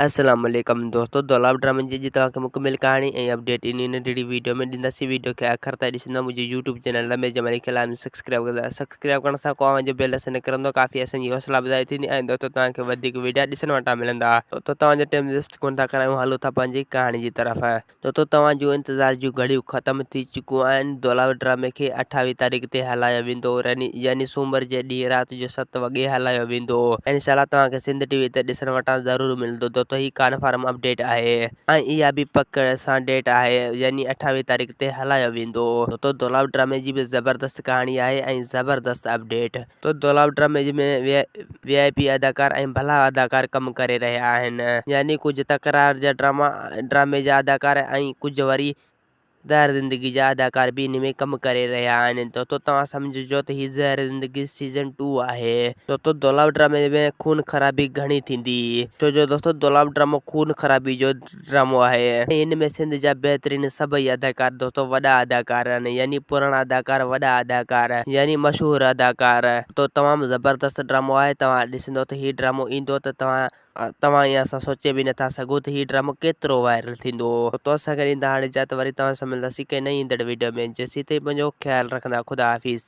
السلام عليڪم دوستو دولاب ڊرامي جي اڄ توهان کي مڪمل ڪهاڻي ۽ اپڊيٽ انهي ننڍڙي ويڊيو ۾ ڏينداسين ويڊيو کي آخر تائين ڏسندا منهنجي يوٽيوب چينل رميش جمالي کي لازمي سبسڪرائب ڪندا سبسڪرائب ڪرڻ سان ڪو اوهان جو بيل اثر نڪرندو ڪافي اسان جي حوصلا افزائي ٿيندي ۽ دوستو توهان کي وڌيڪ ويڊيا ڏسڻ وٽان ملندا دوستو توهان جو ٽيم ويسٽ ڪونه ٿا ڪرايون هلو ٿا پنهنجي ڪهاڻي جي طرف. دوستو توهان جون انتظار جون گهڙيون ختم ٿي چڪيون آهن دولاب ڊرامي کي اٺاويهه تاريخ تي هلايو ويندو يعني سومر جي ڏينهن رات جو ست وڳي هلايو ويندو انشاء الله توهان کي سنڌ ٽي وي تي ڏسڻ وٽان ضرور ملندو دوستو هي ڪانفارم اپڊيٽ آهي ۽ اها به پڪ سان ڊيٽ آهي يعني اٺاويهه تاريخ تي هلايو ويندو دوستو دولاب ڊرامي جي به زبردست ڪهاڻي آهي ۽ زبردست اپڊيٽ. تو دولاب ڊرامي ۾ وي آء پي اداڪار ۽ ڀلا اداڪار ڪم ڪري رهيا آهن يعني ڪجهه تڪرار جا ڊراما ڊرامي جا اداڪار ۽ ڪجهه وري زهر زندگي جا اداڪار به ان ۾ ڪم ڪري رهيا آهن دوستو توهان سمجهجو ته هي زهر زندگي سيزن ٽو آهي دوستو دولاب ڊرامي ۾ خون خرابي گهڻي ٿيندي ڇو جو دوستو دولاب ڊرامو خون خرابي جو ڊرامو آهي ۽ هن ۾ سنڌ جا بهترين سڀئي اداڪار دوستو وڏا اداڪار آهن يعني پراڻا اداڪار وڏا اداڪار يعني مشهور اداڪار تو تمام زبردست ڊرامو آهي توهان ڏسندو ته هي ڊرامو ايندو ته توهان توهان ۽ اسان سوچي به نٿا سگهون ته هي ڊرامو ڪيترو وائرل ٿيندو تو اسان کي ڏيندا هاڻي اجازت وري توهان سان ملنداسين ڪنهن نئين ايندڙ ويڊيو ۾ جيسين تائين پنهنجو خيال رکندا خدا حافظ.